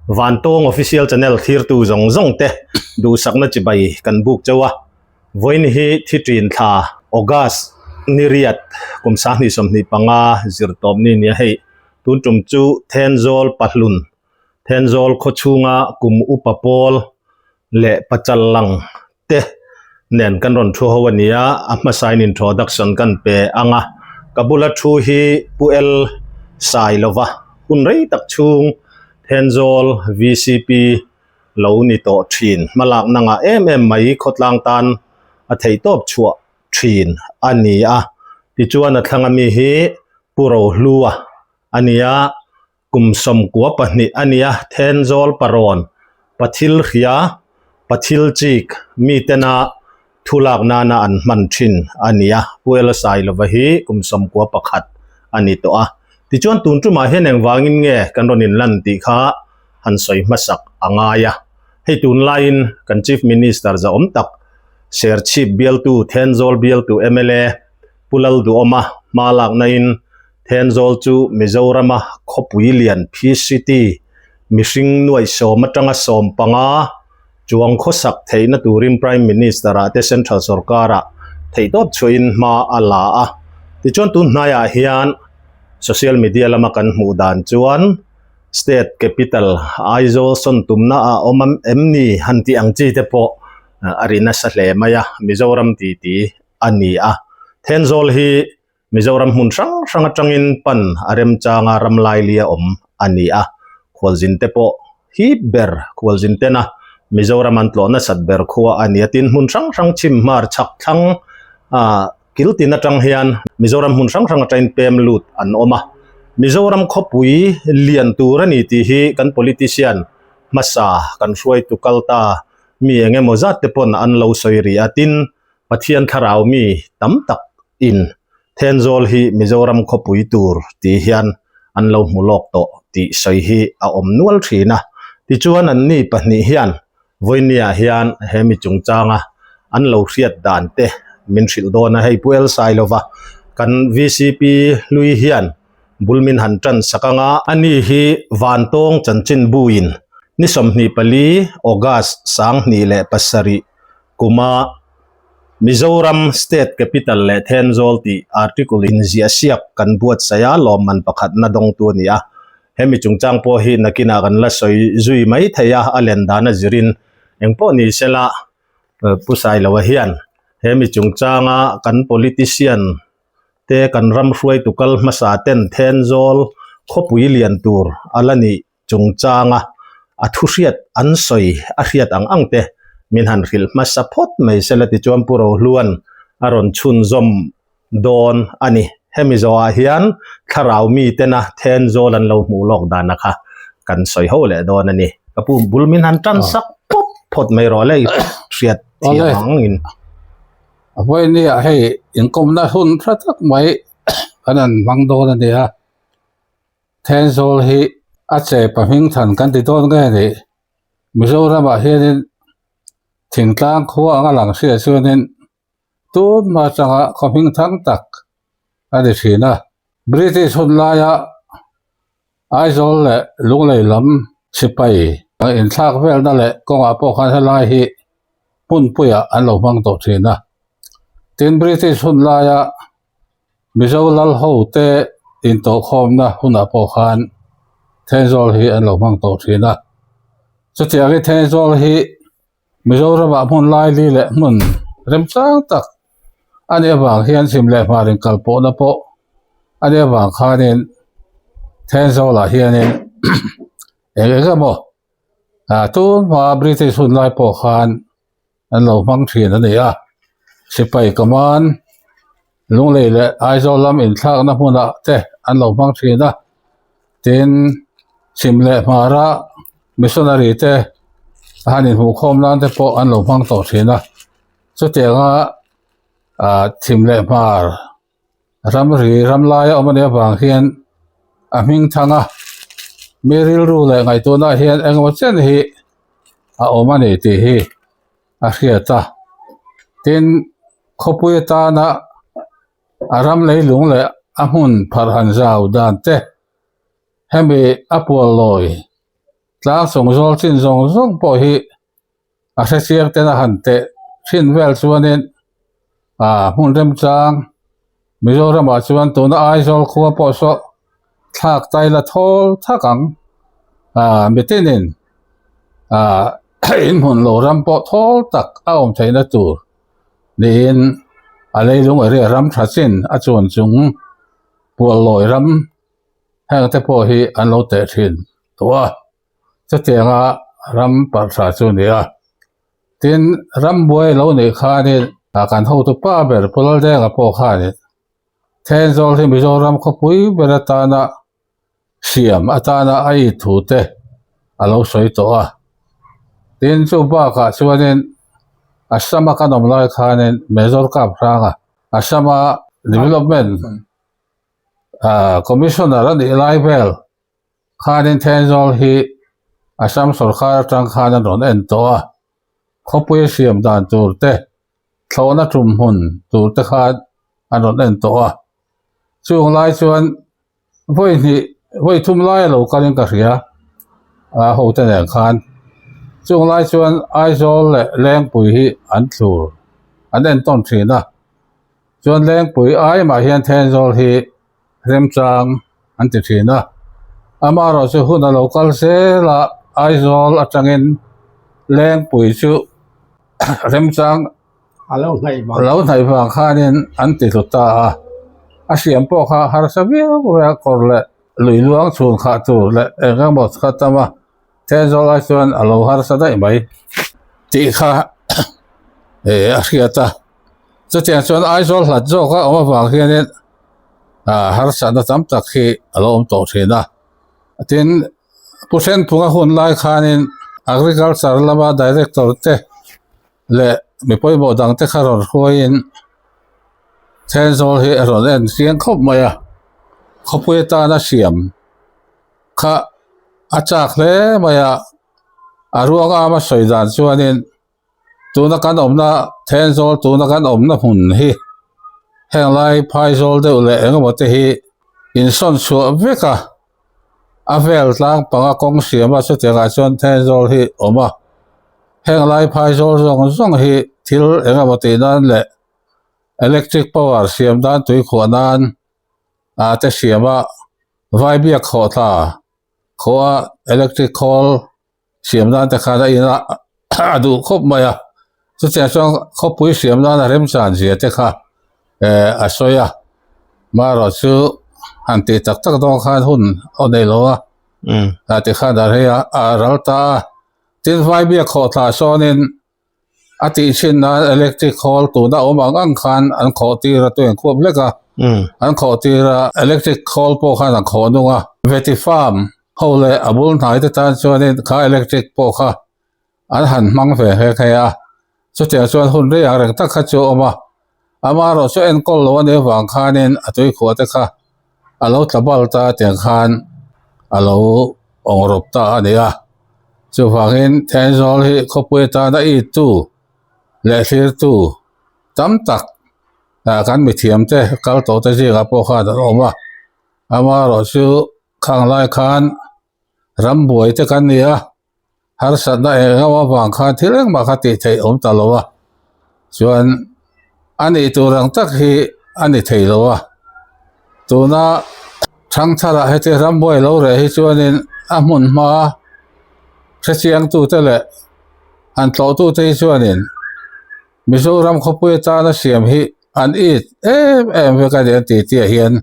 Vantawng Official Channel thlirtu zawng zawng te duhsakna chibai kan buk chauh a. Vawiin hi thi ṭin thla August ni riat kum 2025 zirtawp ni nia hei. Tun ṭum chu Thenzawl Pahlun, Thenzawl khawchhunga kum upa pawl leh pachal lang te nen kan rawn thu ho a ni a, a hmasain introduction kan pe ang a, ka bula thu hi Pu El Sailova hun rei tak chhung Thenzawl VCP lo ni tawh thin hmalakna ngah em em mai khawtlang tan a theihtawp chhuah thin a ni a, tichuan a thlang ami hi Pu Rohlua a ni a. Kum 92 a nia, Thenzawl parawn, Pathil hria, Pathil chik, mitena thu lak nana an hman thin a nia. Pu Ela Sailova hi kum 91 a ni tawh a. Tichuan tun tumah hian engvangin nge kan rawn inlan tih kha han sawi hmasak a ngai a. Hei tunlaiin kan Chief Minister zahawm tak Serchhip bialtu Thenzawl bialtu mla Pu Lalduhawma hma laknain Thenzawl chu Mizorama khawpui lian phi city mihring nuaih sawm atanga 15 chuang khawsak theihna turin Prime Minister ah te Central sorkar ah theihtawp chhuahin hma a la a. Tichuan tun hnaiah hian social media lama kan hmuh dan chuan State Capital Aizawl sawn tumna a awm em ni han tih ang chi te pawh a ri nasa hle mai a, Mizoram titi a ni a. Thenzawl hi Mizoram hmun hrang hrang atangin pan a remchanga ram laili a awm a ni a, khualzin te pawh hip ber khualzin tena Mizoram an tlawh nasat ber khua a ni a, tin hmun hrang hrang chhim hmar chhak thlang ah kil tin atang hian Mizoram hmun hrang hrang atangin pem lut an awm a, Mizoram khawpui lian tur a ni tih hi kan politician hmasa kan hruaitu kal ta mi eng emaw zat te pawn an lo sawi rih a, tin Pathian thlarau mi tam tak in Thenzawl hi Mizoram khawpui tur tih hian an lo hmu lawk tawh tih sawi hi a awm nual thin a. Tichuan an ni pahnih hian vawinia hian he mi chungchanga an lo hriat dan te min hrilh dawn a. Hei Pu El Sailova kan VCP hlui hian bul min han tan sak anga ani hi Vantawng chanchinbuin ni 24 August 2007 Kuma Mizoram State Capital leh Thenzawl tih article inziah siak kan buatsaih a, lawmman pakhat na dawngtu a ni a. Hemi chungchang pawh hi nakinah kan la sawi zui mai thei a, a len dan a zirin engpawh ni sela Pu Sailoa hian hemi chungchanga kan politician te kan ram hruaitu kal hmasa ten Thenzawl khawpui lian tur a la nih chungchanga a thu hriat an sawi a hriat ang ang te min han hrilh hmasa phawt mai sela tichuan Pu Rohluan a rawn chhunzawm dawn a ni. Hemi zawhah hian thlarau mi tena Thenzawl an lo hmuh lawk dana kha kan sawi ho leh dawn a ni. Ka pu bul min han tan sak pawp phawt mai rawh le i hriat thiam angin. A vawinia hei inkawmna hun tha tak mai kan han hmang dawn a nia. Thenzawl hi a che pahming than kan ti dawn nge ni? Mizoramah hianin thingtlang khua anga lang hria chuanin tunhma atanga khaw hming thang tak a ni thin a. British hun laia Aizawl leh Lunglei lam sipai inthlak velna leh kawngah pawh khan helai hi hmunpuiah an lo hmang tawh thin a. Tin, British hun laia Mizo lal ho te intawhkhawmna hunah pawh khan Thenzawl hi an lo hmang tawh thin a. Chutiangin Thenzawl hi Mizoramah hmun laili leh hmun remchang tak a nih avang hian chhim leh hmar inkalpawhna pawh a nih avang khanin Thenzawlah hianin eng eng emaw ah tun hma British hun lai pawh khan an lo hmang thin a ni a sipai command Lunglei leh Aizawl lam inthlakna hmunah te an lo hmang thin a tin chhim leh hmara missionary te a han inhmuhkhawm nan te pawh an lo hmang tawh thin a chutianga ah chhim leh hmar ramri ram laia awm a nih avang hian a hming thang a mi rilru leh ngaihtuahna hian engemaw chen hi a awm a ni tih hi a hriat a tin khawpui atana a ram leilung leh a hmun pharh han zau dan te hemi a pual lawi. Tlang chung zawl chin zawng zawng pawh hi a hrechiang ten a han teh thin vel chuanin ah hmun remchang Mizoramah chuan tuna Aizawl khua pawh saw thlak tai la thawl thak ang ah mitinin ah inhmun lo ram pawh thawl tak a awm theihna tur niin a leilung area ram tha chin a chuan chung puallawi ram heng te pawh hi an lo teh thin tawh a chutianga ram parh tha chu a ni a tin rambuai lo nih khanin ah kan hotu pa ber Pu Laldenga pawh khanin Thenzawl hi Mizoram khawpui ber atana siam atana a it thu te a lo sawi tawh a tin chu bakah chuanin Assam a kan awm lai khanin Major Kap Hranga Assam a development ah commissioner a nih lai vel khanin Thenzawl hi Assam sawrkar atang khan an rawn en tawh a khawpui siam dan tur te thlawhna tum hmun tur te khan an rawn en tawh a chung lai chuan vawi hnih vawi thum lai a lo kalin ka hria a hote nen khan chung lai chuan Aizawl leh Lengpui hi an thlur an entawn thin a chuan Lengpui ai mah hian Thenzawl hi remchang an ti thin a amaherawh chu hun a lo kal zel a Aizawl atangin Lengpui chu remchang a lo hnaih vang lo hnaih vang khanin an ti hlu ta a a siam pawh kha harsa viau mai a kawr leh lui luang chhun khah tur leh eng emaw kha tam a Thenzawl ai chuan a lo harsa daih mai tih kha eh a hriat a chutiang chuan Aizawl hlat zawk a awm avang hianin ah harsatna tam tak hi a lo awm tawh thin a tin Pu Thenphunga hun lai khanin Agriculture lama Director te leh mi pawimawh dang te kha rawn hruaiin Thenzawl hi a rawn en chiang khawp mai a khawpui atana siam kha a chak hle mai a a ruang ama sawi dan chuanin tuna kan awmna Thenzawl tuna kan awmna hmun hi heng lai phaizawl deuh leh eng emaw te hi insawn chhuah vek a. A vel tlang panga kawng siam a chutiang ah chuan Thenzawl hi a awm a heng lai phaizawl zawng zawng hi thil eng emaw tih nan leh electric power siam nan tui khuah nan ah te siam a vai biak khawh thla khawh a electric khawl siam nan te khan a in a a duh khawp mai a chutiang chuan khawpui siam nan a remchan zia te kha eh a sawi a marawh chu han tih tak tak dawn khan hun a nei lo a ah tikhan a rei a a ral ta a tin vai biak khawh thlah sawnin A tih thin nan electric khawl tuna awm ang ang khan an khawh tir a tuiin khuap hlek a, an khawh tir a, electric khawl pawh khan an khawh nung a, Veti farm ho leh a bul hnai te tan chuanin kha electric pawh kha an han hmang ve nghe nghe a, chutiang chuan hun rei ang reng tak kha chu a awm a, amaherawh chu enkawl lo a nih avang khanin a tuikhuah te kha a lo tla bal ta tiang khan a lo awng rawp ta a ni a chuvangin Thenzawl hi khawpui atana itu leh thlirtu tam tak ah kan mithiam te kal tawh te zingah pawh khan an awm a amaherawh chu khang lai khan rambuai te kan ni a. harsatna eng eng avang khan thil engmah kha tih theih awm ta lo a chuan a nih tur ang tak hi a ni thei lo a tuna thangtharah heti rambuai lo reh hi chuanin a hmun hma hrechiang tute leh han tlawh tute hi chuanin Mizoram khawpui atana siam hi an it em em vek a ni an tih tih ah hian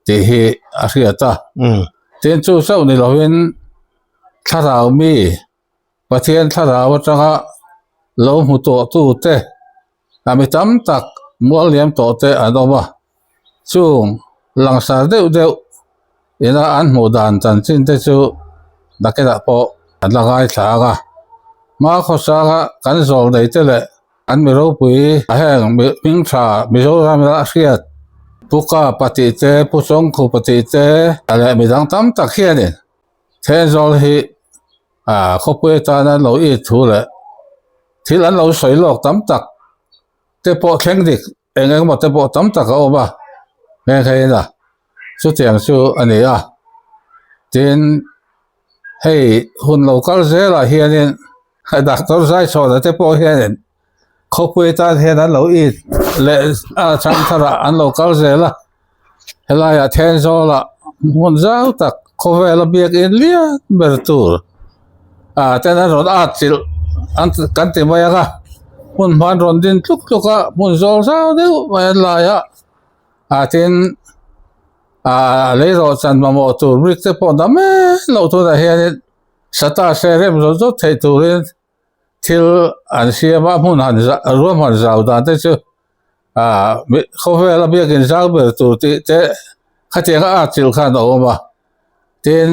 tih hi a hriat a tin chu chauh ni lovin thlarau mi Pathian thlarau atanga lo hmu tawh tu te a mi tam tak mual liam tawh te an awm a chung langsar deuh deuh ina an hmuh dan chanchin te chu nakinah pawh an la ngaithla ang a hma khawsanga kan zawl nei te leh An mi ropui a heng hming tha Mizoram a hriat Pu Kapa tih te Pu Chawngkhupa tih te leh midang tam tak hianin Thenzawl hi ah khawpui atana an lo it thu leh thil an lo sawi lawk tam tak te pawh thleng dik eng eng emaw te pawh tam tak a awm a nghe nghe in a chutiang chu a ni a tin. Hei hun lo kal zelah hianin Doctor Zaichhawna te pawh hianin khawpui tan hian an lo it leh a changtharah an lo kal zel a, helaiah Thenzawlah hmun zau tak khawvela biakin lian ber tur ah ten an rawn at chilh an kan ti mai ang a, hmun hma an rawn din tluk tluk a, hmun zawl zau deuh mai an lai a, ah tin ah leirawh chan mamawh tur brick te pawh dam em loh tunah hianin sata se rem zawt zawt theih turin thil an siam a hmun han zah ruam han zau dan te chu ah khawvel a biakin zau ber tur tih te khatiang a atchilh khan a awm a tin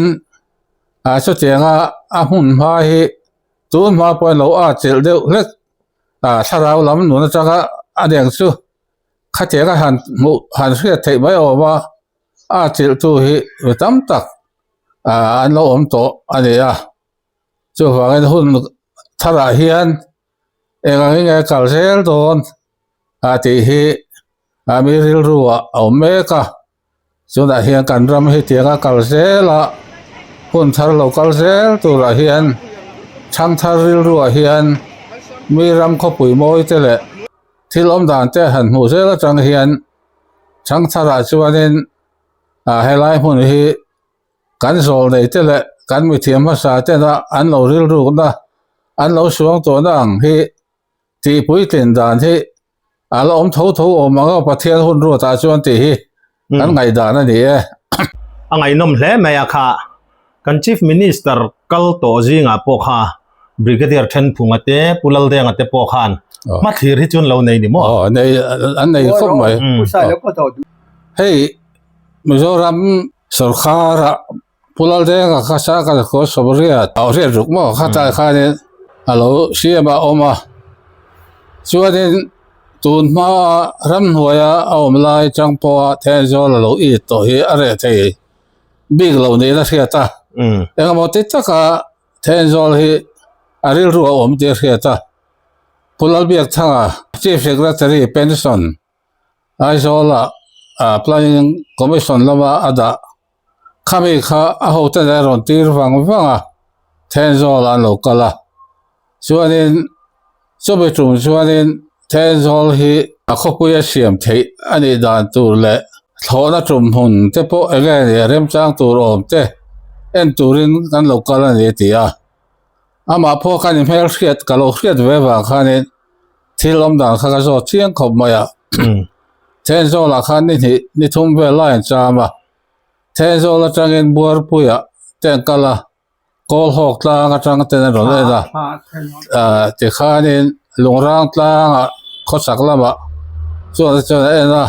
ah chutiang a a hmun hma hi tun hma pawh in lo atchilh deuh hlek ah thlarau lam nun atanga a neng chu khatiang a han hmuh han hriat theih mai a awm a atchilh tu hi mi tam tak ah an lo awm tawh a ni a. Chuvangin hun tharah hian eng ang enge kal zel dawn a tih hi a mi rilru ah a awm mek a, chunah hian kan ram hi tianga kal zel a hun thar lo kal zel turah hian thangthar rilru ah hian mi ram khawpui mawi te leh thil awm dan te han hmuh zel atang hian thangtharah chuanin ah helai hmun hi. Kan zawl nei te leh kan mithiam hmasa tena an lo rilrukna, an lo suang tawhna ang hi tih puitlin dan hi a la awm tho tho awm ang a, Pathian hun ruatah chuan tih hi kan ngaihdan a ni e. A ngaihnawm hle mai a kha. Kan Chief Minister kal tawh zingah pawh kha Brigadier Thenphunga te, Pu Laldenga te pawh khan hmathlir hi chu an lo nei ni maw? Aw, nei, an nei khawp mai. Hei Mizoram Sorkara Pu Laldenga kha Sangha khaw sawmriat a riat ruk maw kha tlai khanin a lo siam a awm a chuanin tun hmaa ramhnuaia a awm lai chang pawha Thenzawl a lo it tawh hi a reh thei bik lo niin a hriat a engemaw ti taka Thenzawl hi a rilru a awm tih a hriat a Pu Lalbiakthanga Chief Secretary Pension Aizawla Planning Commission lama a dah khami kha a hoten a rawn tir vang vang a, Thenzawl an lo kal a. Chuanin chumi tum chuanin Thenzawl hi a khawpui a siam theih a nih dan tur leh thlawhna tum hmun te pawh eng nge ni remchang tur awm te en turin kan lo kal a ni a ti a. Amah pawh khan i hmelhriat ka lo hriat ve vang khanin Thil awm dan kha ka zawt chiang khawp mai a. Thenzawlah khan ni hnih ni thum vel lai an cham a. Thenzawl atangin Buarpuiah te an kal a, Kawlhawk tlang atang ten an rawn en a. Tikhanin Lungrang tlangah khawchhak lamah chuan chuan an en a,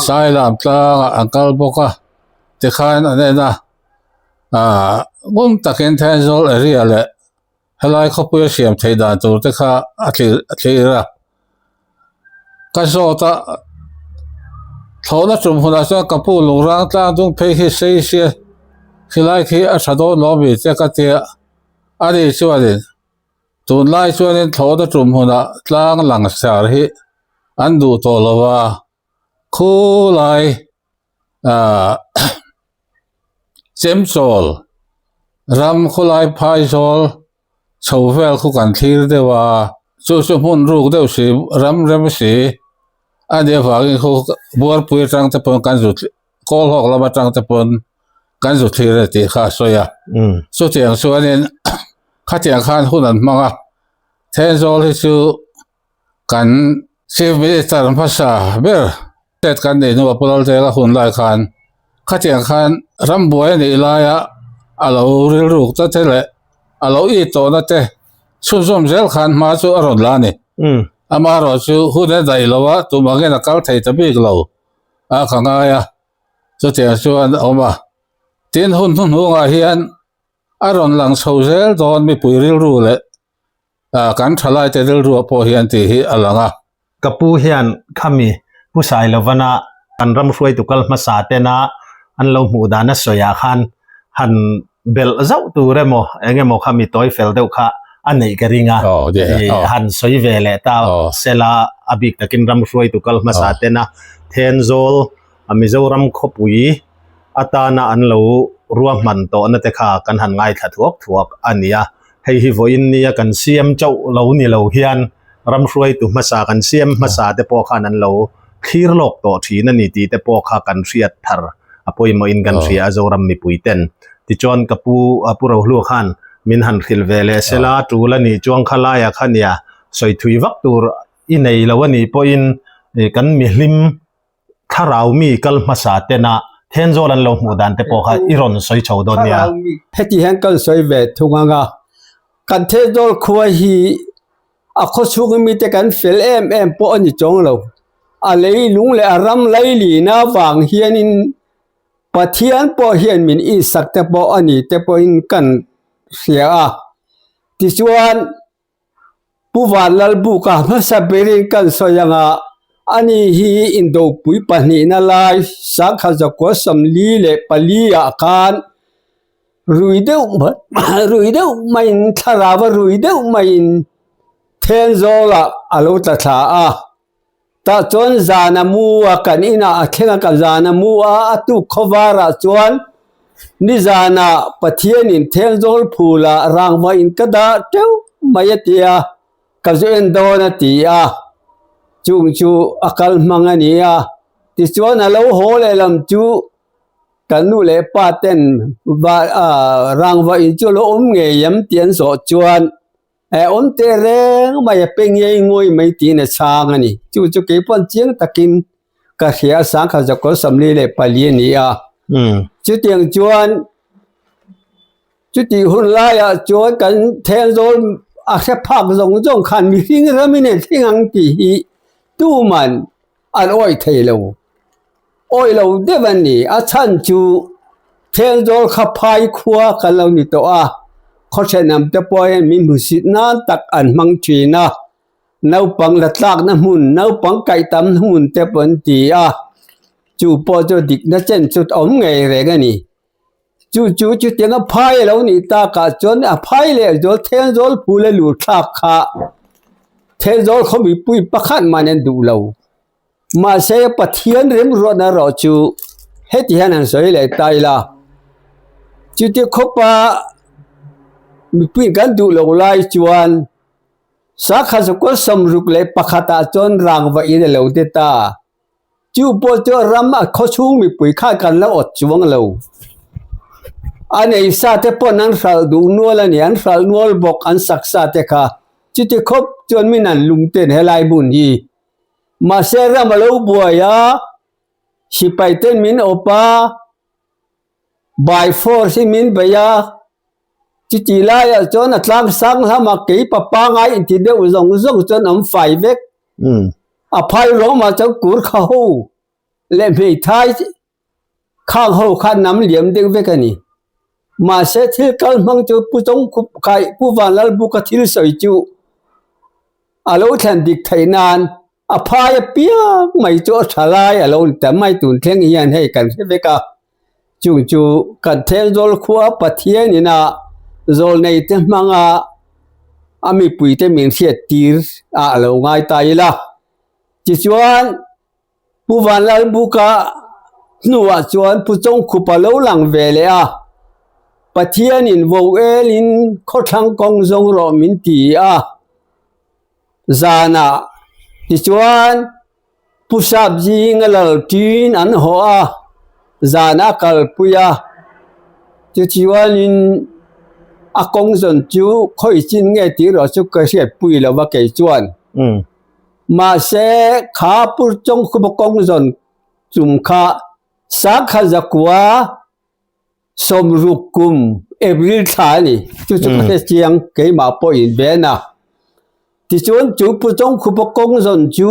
Sailam tlangah an kal bawk a, tikhan an en a. Ngun takin Thenzawl area leh Helai khawpui a siam theih dan tur te kha a thlir a thlir a, ka zawt a thlawhna tum hunah chuan ka pu lungrang tlang dung phei khi sei sia khilai khi a tha dawn lo mi te ka tia a ni chuanin tunlai chuanin thlawhna tum hunah tlang langsar hi an duh tawh lo a khulai ah chemchawl ram khawlai phaizawl chho vel khu kan thlir deuh a chu chu hmun ruk deuh si ram rem si a nih avangin khu buarpui atang te pawn kan zut kawl hawk lam atang te pawn kan zu thlir a tih kha a sawi a chutiang chuanin khatiang khan hun an hmang a Thenzawl hi chu kan Chief Minister hmasa ber State kan neih hnuah Pu Laltela hun lai khan khatiang khan rambuai a nih laia a lo rilruk ta te leh a lo it tawhna te chhunzawm zel khan hma chu a rawn la a ni. Amaherawh chu hun a daih lo a, tum angin a kal thei ta bik lo a ka ngai a, chutiang chuan a awm a. Tin, hun hnuhnungah hian a rawn lang chho zel dawn mipui rilru leh kan thalaite rilruah pawh hian tih hi a lang a. Ka pu hian khami Pu Sailovana kan ram hruaitu kal hmasa tena an lo hmuh dan a sawiah khan han belh zauh tur emaw eng emaw khami tawi fel deuh kha a neih ka ring a, han sawi ve leh ta sela a bik takin ram hruaitu kal hmasa tena Thenzawl Mizoram khawpui atana an lo. ruahman tawhna te kha kan han ngaithla thuak thuak a ni a. Hei hi vawiin nia kan siam chauh lo ni lo hian ram hruaitu hmasa kan siam hmasa te pawh khan an lo thlir lawk tawh thin a ni tih te pawh kha kan hriat thar a pawimawhin kan hria a Zoram mipui ten. Tichuan ka pu Pu Rohlua khan min han hrilh ve leh sela tul a nih chuang kha laia kha nia sawi thui vak tur i nei lo a nih pawhin kan mihlim thlarau mi kal hmasa tena Thenzawl an lo hmuh dan te pawh kha i rawn sawi chho dawn nia. Heti hian kan sawi ve thung ang a, kan Thenzawl khua hi a khawchhung mite kan fel em em pawh a ni chawng lo. A leilung leh a ram lailina vang hianin Pathian pawh hian min insak te pawh a ni te pawhin kan hria a. Tichuan. Pu Vanlalbuka hmasa berin kan sawi anga ani hi indopui pahnihna lai sangkha zakua 44 ah khan rui deuh rui deuh maiin thlarau a rui deuh maiin Thenzawl-ah a lo tla thla a. Tah chuan zan a mu a, kan inah a thleng a, ka zan a mu a, a tuk khawvarah chuan nizanah Pathianin Thenzawl phulah rangva in ka dah teuh mai a ti a, ka zu en dawn a ti a, chung chu a kal hmang a ni a. Tichuan a lo haw lehlam chu kan nu leh pa ten rangva in chu a lo awm ngei em tih an zawh chuan Eh awm teh reng mai a pe ngei ngawi mai tiin a chhang a ni. Chu chu kei pawn chiang takin ka hria a sangkha zakawr 44 a ni a. Chutiang chuan chutih hun laiah chuan kan Thenzawl a hre phak zawng zawng khan mihring ramin an thleng ang tih hi tuman an awih thei lo. Awih lo deuh a ni. A chhan chu Thenzawl kha phai khua kan lo ni tawh a, khaw thenawm te pawh hian min hmusit nan tak an hmang thin a, naupang la tlakna hmun, naupang kaih tam hmun te pawh an ti a, chu pawh chu dikna chen chu a awm ngei reng a ni. Chu chu chutiang a phai a lo nih takah chuan a phai leh zawl Thenzawl phul a luh thlak kha Thenzawl khaw mipui pakhat man an duh lo. Mahse Pathian remruatna erawh chu heti hian han sawi leh ta ila, chuti khawpa mipui kan duh loh lai chuan sakha zakua 61 ah chuan rangva in a lo ti ta. Chu pawh chu ram a khawchhung mipui khan kan la awt chuang lo. A nei sa te pawn an hralh duh nual a ni, an hralh nual bawk an sak sa te kha. Chuti khawp chuan min an lung ten helai hmun hi. Mahse ram a lo buai a, sipai ten min awp a, by force in min bei a, chuti laiah chuan a tlang sang hlama kei pa pangai inti deuh zawng zawng chuan an fai vek. A phai ruangmah chuan kur kha ho leh hmeithai Khang ho kha nam liam deuh vek a ni. Mahse thil kal hmang chu Pu Chawngkhup khai Pu Vanlalbuka thil sawi chu a lo thlen dik theih nan a phai apiang mai chu a tha lai a lo ni ta mai tun thleng hian hei kan hre vek a. Chung chu kan Thenzawl khua Pathian ina zawlnei te hmanga a mipuite min hriat tir ah a lo ngai ta ila. Tichuan. Pu Vanlalbuka hnuah chuan Pu Chawngkhupa lo lang ve leh a, Pathianin vo elin khawthlang kawng zawng rawh min ti a, zanah tichuan Pu Sap zinga lal ṭin an hawh a, zanah a kalpui a, tichuanin a kawng zawn chu khawi chin nge tih erawh chu ka hriatpui lo va kei chuan. Mahse, kha Pu Chawngkhupa kawng zawn tum kha sangkhat 960 kum April thla a ni. Chu chu ka hre chiang keimah pawh in ven a. Tichuan chu Pu Chawngkhupa kawng zawn chu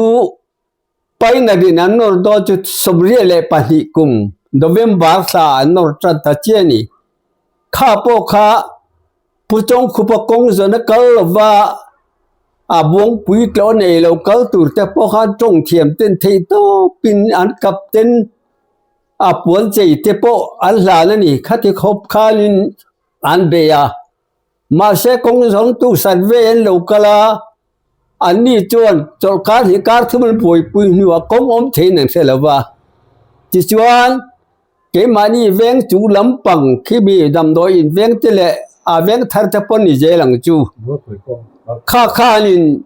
Painarin an nawr dawn chu 82 kum November thla an nawr tan ta chiah a ni. Kha pawh kha Pu Chawngkhupa kawng zawn a kal lova a buangpui tlawh nei lo kal tur te pawh khan tawng thiam ten theih tawpin an kap ten a puan chei te pawh an hlan a ni. Khati khawp khanin an bei a. Mahse kawng zawng tu sat ve an lo kal a, anni chuan chawlhkar hi kar thum an buaipui hnuah kawng awm theiin an hre lo va. Tichuan. Keimahni veng chung lampang khi mi damdawi in veng te leh a veng thar te pawn ni zel ang chu. Kha khanin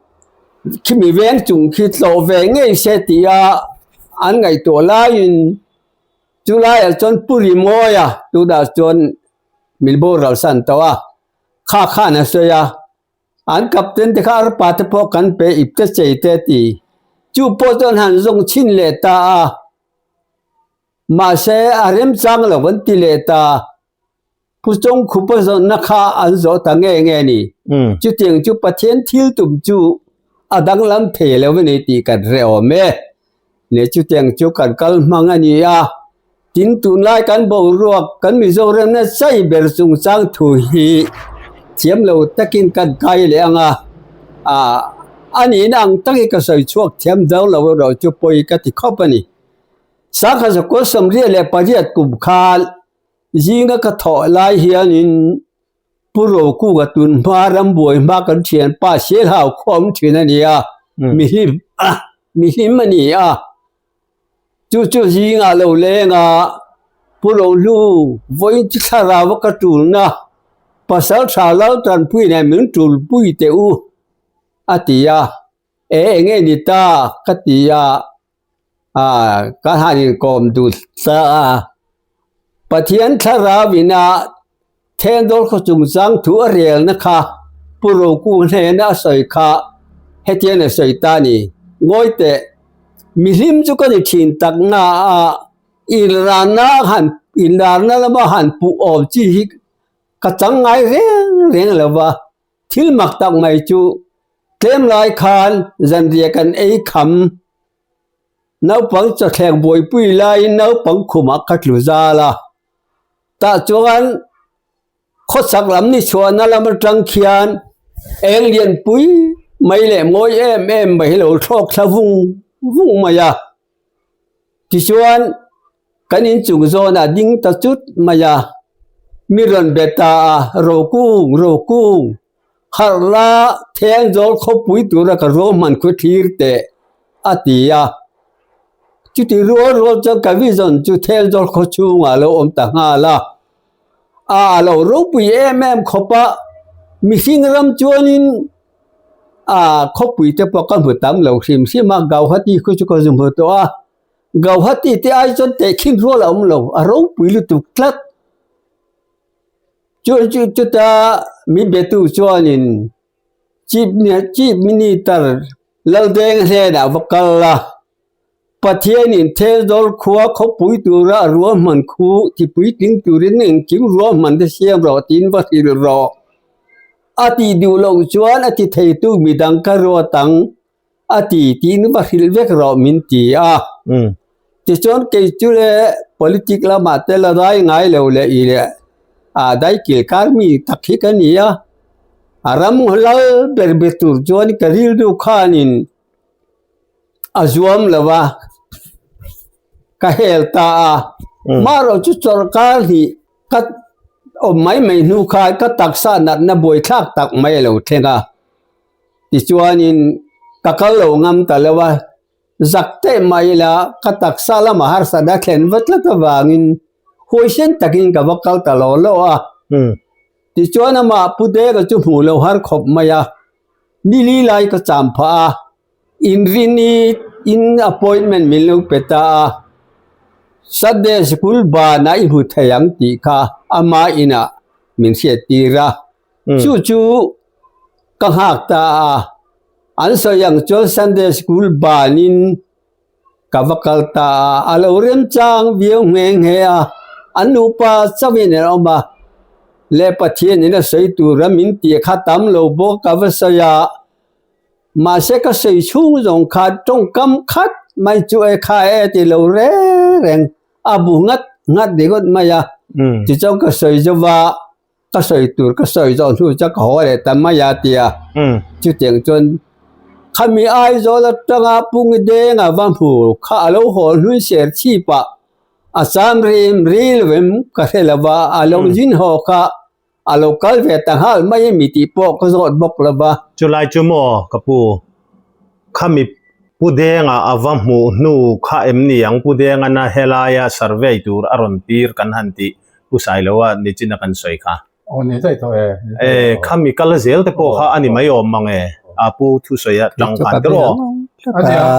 khi mi veng chung khi tlawh ve ngei se tia an ngaihtuah laiin chu laiah chuan Pu Rimawia tunah chuan min boral san tawh a, kha khan a sawi a. An captain te kha arpa te pawh kan pe ip te chei te a ti. Chu pawh chuan han zawng chhin leh ta a. Mahse a remchang lo an ti leh ta. Pu Chawngkhupa zawnna kha an zawh ta nge nge a ni. Chutiang chu Pathian thil tum chu a danglam thei lo a ni tih kan hre awm e. Ne chutiang chu kan kal hmang a ni a. Tin tunlai kan boruak kan Mizoramna chai ber chungchang thu hi thiam lo takin kan kai leh ang a, ah a nihna ang takin ka sawi chhuak thiam zo lo erawh chu pawi ka ti khawp a ni. Sangha zakua 98 kum khan zinga ka thawh lai hianin Pu Rokunga tun hma rambuai hma kan thianpa Sialhau khua awm thin a ni a, mihlim mihlim a ni a. Chu chu zingah lo leng a, Pu Rohlu vawiin chu thlarau a ka tulna pasal tha lal tanpui nen min tulpui teh u a ti a, e enge ni ta ka ti a. Ah, ka han inkawm duh ta a. Pathian thlarau ina Thenzawl khaw chungchang thu a relna kha Pu Roku hnena a sawi kha hetiang a sawi ta a ni. Ngawi teh, mihlim chu ka ni thin tak na a, inrana han inrana lama han puh awm chi hi ka chang ngai reng reng lo va. Thil mak tak mai chu tlem lai khan zanriah kan ei kham. Naupang chawthleng buaipui laiin naupang khumah ka tlu zal a. Tah chuan khawchhak lam ni chhuahna lam atang khian eng lianpui mai leh mawi em em mai hi lo thlawk thla vung vung mai a. Tichuan kan inchung zawnah ding ta chut mai a, mi rawn be ta a, Rokung, Rokung, harh la Thenzawl khawpui tura ka ruahman khu thlir teh, a ti a. Chuti rual rual chuan ka vision chu Thenzawl khaw chhungah a lo awm ta nghal a. A a lo ropui em em khawp a, mihring ram chuanin a khawpui te pawh ka hmu tam lo hrim hrim a, Gauhati khu chu ka zu hmu tawh a. Gauhati te ai chuan tehkhin rual a awm lo, a ropui lutuk tlat. Chu chu chuta min betu chuanin Chief Chief Minister Laldeng hnenah va kal a, Pathianin Thenzawl khua khawpui tura a ruahman khu tipuitling turin engkim ruahman te siam rawh tiin va hrilh rawh. A tih duh loh chuan a ti theitu midang ka ruat ang. A ti tiin va hrilh vek rawh min ti a. Tichuan kei chu le politic lamah te la dai ngai lo leh i leh a dai kil kar mi tak hi ka ni a. A ram lal ber ber tur chuan ka rilru khanin a zuam lo va, ka hel ta a. Marawh chu chawlhkar hnih ka awm mai mai hnu khan ka taksa natna buaithlak tak mai a lo thleng a. Tichuanin ka kal lo ngam ta lo a, zak teh mah ila ka taksa lama harsat a thlen va tlat avangin huaisen takin ka va kal ta lo lo a. Tichuan amah Pu Deka chu hmuh lo har khawp mai a, nili lai ka cham phah a, inrini in appointment min lo pe ta a, Sunday sikul banah i hmu thei ang tih kha ama inah min hriattir a. Chu chu ka nghak ta a, an sawi ang chuan Sunday school banin ka va kal ta a, a lo remchang viau nghe nghe a, an nupa chauhin an awm a, leh Pathianin a sawi tura min tih kha tam lo bawk ka va sawi a, mahse ka sawi chhung zawng khan tawngkam khat mai chu e kha e ti lo reng reng a bu nghat nghat ringawt mai a, tichuan ka sawi zo va. Ka sawi tur ka sawi zawh hnu chuan ka haw leh ta mai a tia. Chutiang chuan khami Aizawl atanga Pungi Denga va hmu kha a lo haw hlui ser chhip a, a cham rim ri lo em ka hre lo va, a lo zin haw kha a lo kal ve ta nghal mai a mi tih pawh ka zawt bawk lo va. Chulai chu maw ka pu, khami. Pu Denga a va hmuh hnu kha em ni ang Pu Dengana helaia survey tur a rawn tir kan han tih Pu Sailoa nichina kan sawi kha. Aw ni daih tawh e. E khami kal zel te pawh kha a ni mai awm mang e a Pu thusawi a tang khan te rawh. A ni ang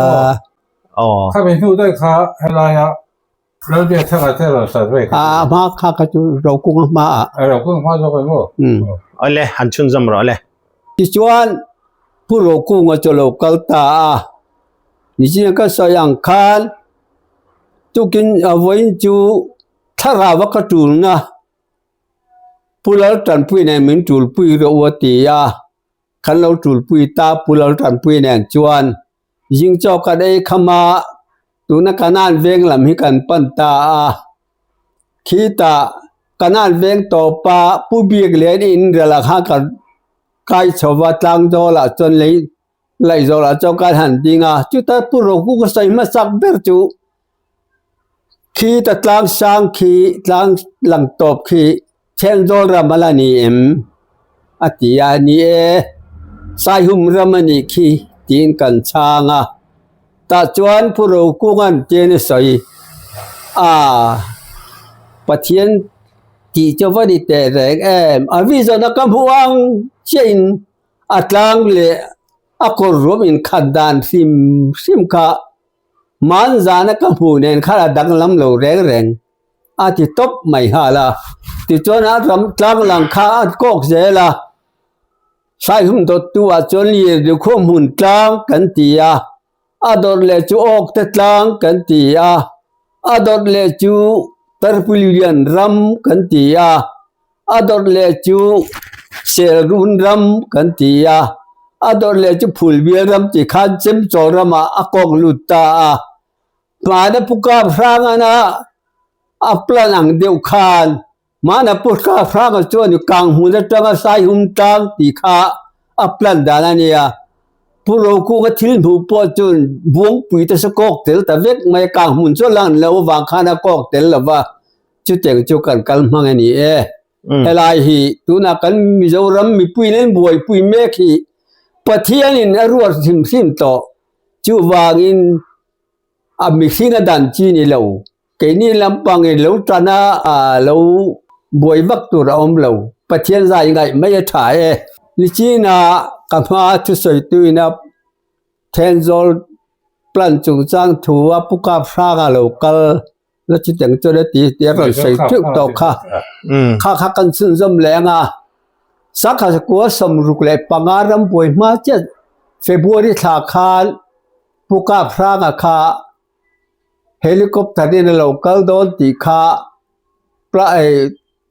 aw. Aw. Khami hnu daih kha helaia Lalbia thanga te rawn survey kha. A hma kha kha chu Rokung a hma ah. A Rokung hma zawk em aw. Awle han chhunzawm rawh le. Tichuan Pu Rokunga chu lo kal ta a, nichin ka sawi ang khan tukin vawiin chu thlarau a ka tulna Pu Laltanpui nen min tulpui rawh u a ti a. Kan lo tulpui ta Pu Laltanpui nen chuan zing chaw kan ei kham a, tuna Kanan veng lam hi kan pan ta a. Khitah Kanan veng tawpa Pu Biaklian in rel ah khan kan kai chho va, Tlangzawlah chuan lei Laihzawlah chuan kan han ding a, chuta Pu Rohu ka sawi hmasak ber chu Khita tlang sang khi tlang lang tawp khi Thenzawl ram a la ni em? a ti a, ni e, Saihum ram a nih khi tiin kan chhang a. Tah chuan Pu Rokunga'n tian a sawi a, Pathian tih chu va ni teh reng em? A vision a ka hmuh ang chiahin a tlang leh a kawr ruam inkhat dan hrim hrim kha Hmanzana ka hmuh nen khan a danglam lo reng reng a ti tawp mai nghal a. Tichuan a ram tlang lang kha a kawk zel a, Saihum dawttu ah chuan Lirdukhua hmun tlang kan ti a, a dawt leh chu Awkte tlang kan ti a, a dawt leh chu Tarpuilian ram kan ti a, a dawt leh chu Selrun ram kan ti a, a dawt leh chu Phulbial ram tih khan Chemchawl ramah a kawk lut ta a. Hmana Pu Kap Hrangana a plan ang deuh khan hmana Pu Kap Hranga chuan Kanghmun atanga Saihum tlang tih kha a plan dan a nia. Pu Rokunga thil hmuh pawh chuan Buangpui te saw kawk tel ta vek mai a, Kanghmun chu a lan loh avang khan a kawk tel lo va. Chutiang chu kan kal hmang a ni e. Helai hi tunah kan Mizoram mipui nen buaipui mek hi Pathianin a ruat hrim hrim tawh. Chuvangin a mihring a dan chi ni lo. Keini lampangin lo tan a lo buai vak tur a awm lo. Pathian zai ngaih mai a tha e. Nichina ka hma thusawitu-ina Thenzawl plan chungchang thu a Pu Kap Hranga lo kal la chutiang chuan a ti ti a rawn sawi teuh tawh kha kha kha kan chhunzawm leh ang a sangha kua 65 ram buai hma chiah February thla khan Pu Kap Hranga kha helicopter in a lo kal dawn tih kha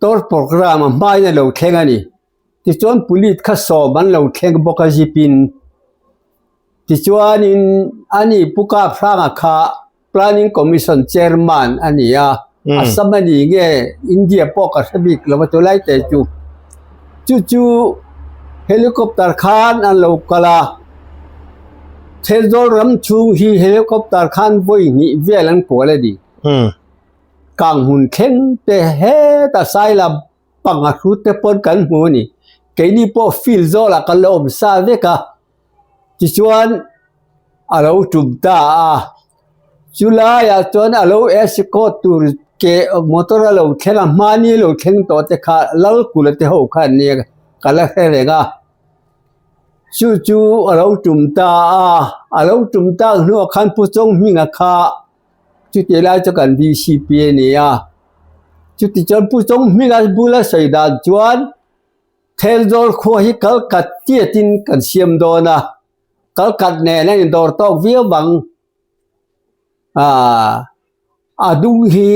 Tour program a hmain a lo thleng a ni. Tichuan Pulit kha sawm an lo thleng bawk a zip in. Tichuanin ani Pu Kap Hranga kha Planning Commission Chairman a ni a, Assam a ni nge India pawh ka hre bik lo a tulai te chu. Chu chu helicopter khan an lo kal a, Thenzawl ram chhung hi helicopter khan vawi hnih vel an kual a ni. Kang hmun thleng te heta Saila panga hrut te pawn kan hmu a ni. Keini pawh field zawlah kan lo awm sa vek a, tichuan a lo tum ta a. Chu laiah chuan a lo escort tur ke motor a lo thleng a, hmani a lo thleng tawh te kha Lalkula te ho kha an nia ka la hre reng a. Chu chu a lo tum ta a, a lo tum tak hnuah khan Pu Chawnghminga kha Chuti lai chu kan VCP a ni a, chuti chuan Pu Chawnghminga bula sawi dan chuan Thenzawl khua hi kal kat tiatin kan siam dawn a, kal kat nen a indawr tawk viau ang. Aaa a dung hi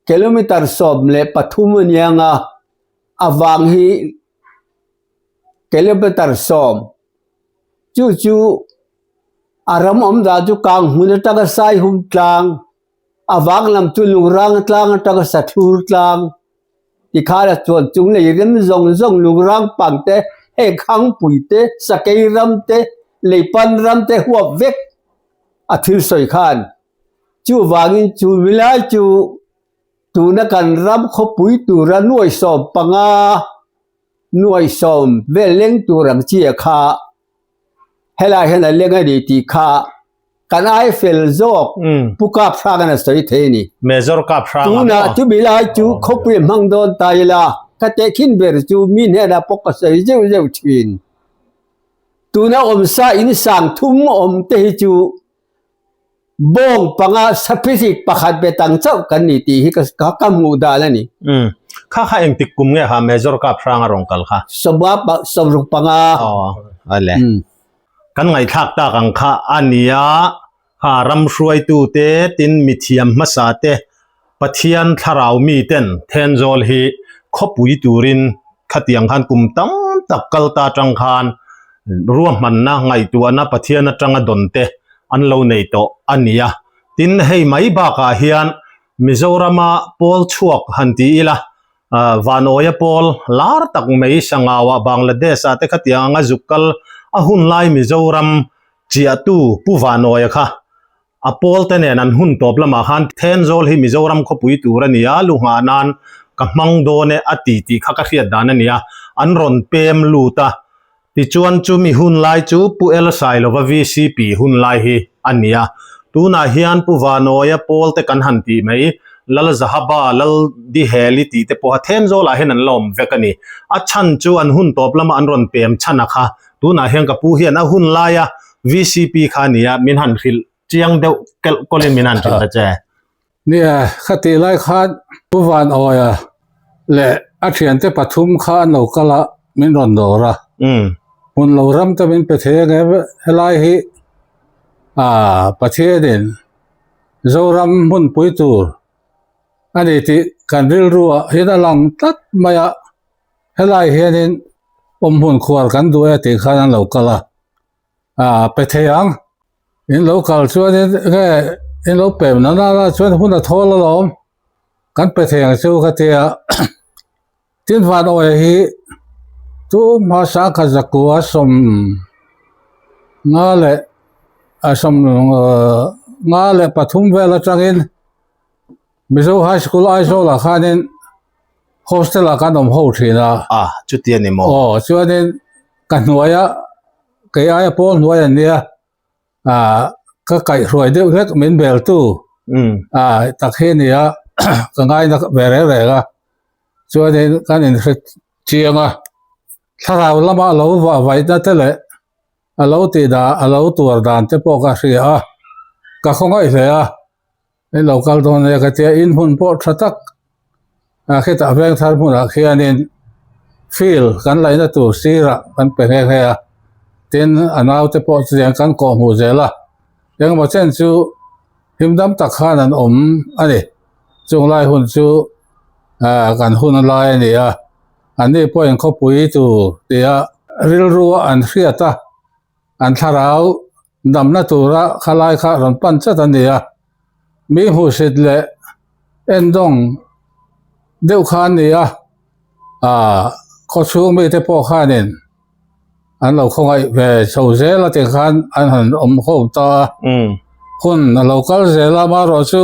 kilometer 13 a nia ang a, a vang hi kilometer 10 chu chu A ram awm dan chu kang hmun atanga Saihum tlang, a vang lam chu Lungrang tlang atanga Sathur tlang tikhan a chuan chung lei rem zawng zawng Lungrang pang te, heng Khangpui te, Sakei ram te, Leipan ram te huap vek a thil sawi khan. Chuvangin chu milai chu tuna kan ram khawpui tura nuai 15, nuai 10 vel leng tur ang chi a kha. Helai hian a leng a ni tih kha Kan ai fel zawk Pu Kap Hrang an a sawi thei a ni. Major Kap Hrang a maw? Tunah chumi lai chu khawpui hmang dawn ta ila, ka tehkhin ber chu mi hnenah pawh ka sawi zeuh zeuh thin. Tuna awmsa in sang thum awm te hi chu Bawng panga saphisik pakhat be tang chauh kan ni tih hi ka ka hmuh dan a ni. Umm. Kha kha engtik kum nge kha Major Kap Hrang a rawn kal kha? Sawmnga pa sawmruk panga. Aw ale. Kan ngaihthlak tak ang kha a nia, kha ram hruaitu te tin mithiam hmasa te Pathian thlarau mi ten Thenzawl hi khawpui turin khatiang khan kum tam tak kal ta tang khan ruahmanna ngaihtuahna Pathian atanga dawn te an lo nei tawh a nia. Tin hei mai bakah hian Mizorama pawl chhuak han ti ila Vanawia pawl lar tak mai Sangauah Bangladesh ah te khatiang anga zuk kal a hunlai Mizoram chiahtu Pu Vanawia kha a pawl te nen an hun tawp lamah khan Thenzawl hi Mizoram khawpui tur a ni a, lu nghah nan ka hmang dawn e a ti tih kha ka hriat dan a ni a, an rawn pem lut a. Tichuan chumi hun lai chu Pu El Sailova VCP hun lai hi a ni a. Tunah hian Pu Vanawia pawl te kan han tih mai, Lal Zahaba, Lal Diheli tih te pawha Thenzawlah hian an la awm vek a ni. A chhan chu an hun tawp lama an rawn pem chhan a kha. Tunah hian ka pu hian a hun laia VCP kha a ni a, min han hrilh chiang deuh kelh kawlin min han hrilh ta che. Nia, khatih lai khan Pu Vanawia leh a thiante pathum kha an lo kal a, min rawn dawr a. Hmun lo ram te min pe thei ang em? Helai hi ah Pathianin Zoram hmunpui tur a ni tih kan rilru ah hian a lang tlat mai a, helai hianin awmhmun khuar kan duh e tih khan an lo kal a. Ah pe thei ang in lo kal chuanin nge in lo pem na nana chuan hun a thawl alawm kan pe thei ang chu ka tia tin van awi hi tu hmasa kha zakua sawm nga leh a sawm nga leh pathum vel atangin Mizo High School Aizawl ah khanin hostel ah kan awm ho thin a. Ah chuti a ni maw? Aw chuanin ka hnuaia kei aia pawl hnuai an nia ah ka kaihhruai deuh hlek min bel tu ah tak hi a ni a ka ngaina ve reng reng a chuanin kan inhre chiang a thlarau lama lo vah vaihna te leh a lo tih dan a lo tuar dan te pawh ka hria a ka khawngaih hle a. In lo kal dawn nia ka tia in hmun pawh tha tak ah khitah veng thar hmunah khianin field kan laihna tur sirah kan pe nghe nghe a tin a naute pawh chutiang kan kawh hmuh zel a engemaw chen chu him dam tak khan an awm a ni chung lai hun chu ah kan hun lai a ni a anni pawhin khawpui tur tia rilru a an hriat a an thlarau Damna tura khalai kha rawn pan chat a ni a, mi hmuhsit leh endawng deuh kha an ni a, aah khawchhung mite pawh khanin an lo khawngaih ve chho zel a tikhan an han awm ho ta a, hun a lo kal zel a amaherawh chu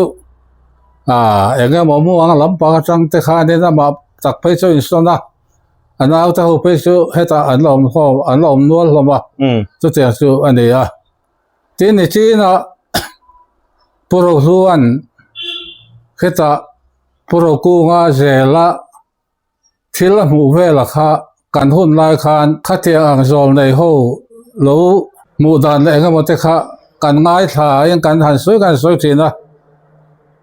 aah eng emaw muang lampang atang te khanin amah tak phei chu a insawn a. A naute ho phei chu hetah an la awm hlawm an la awm nual hlawm a chutiang chu a ni a tin ni chinah Pu Rohluan hetah Pu Rokunga zela thil a hmuh velah kha kan hun lai khan khatiang ang zawl nei ho lo hmuh dan leh eng emaw te kha kan ngaithla in kan han sawi kan sawi thin a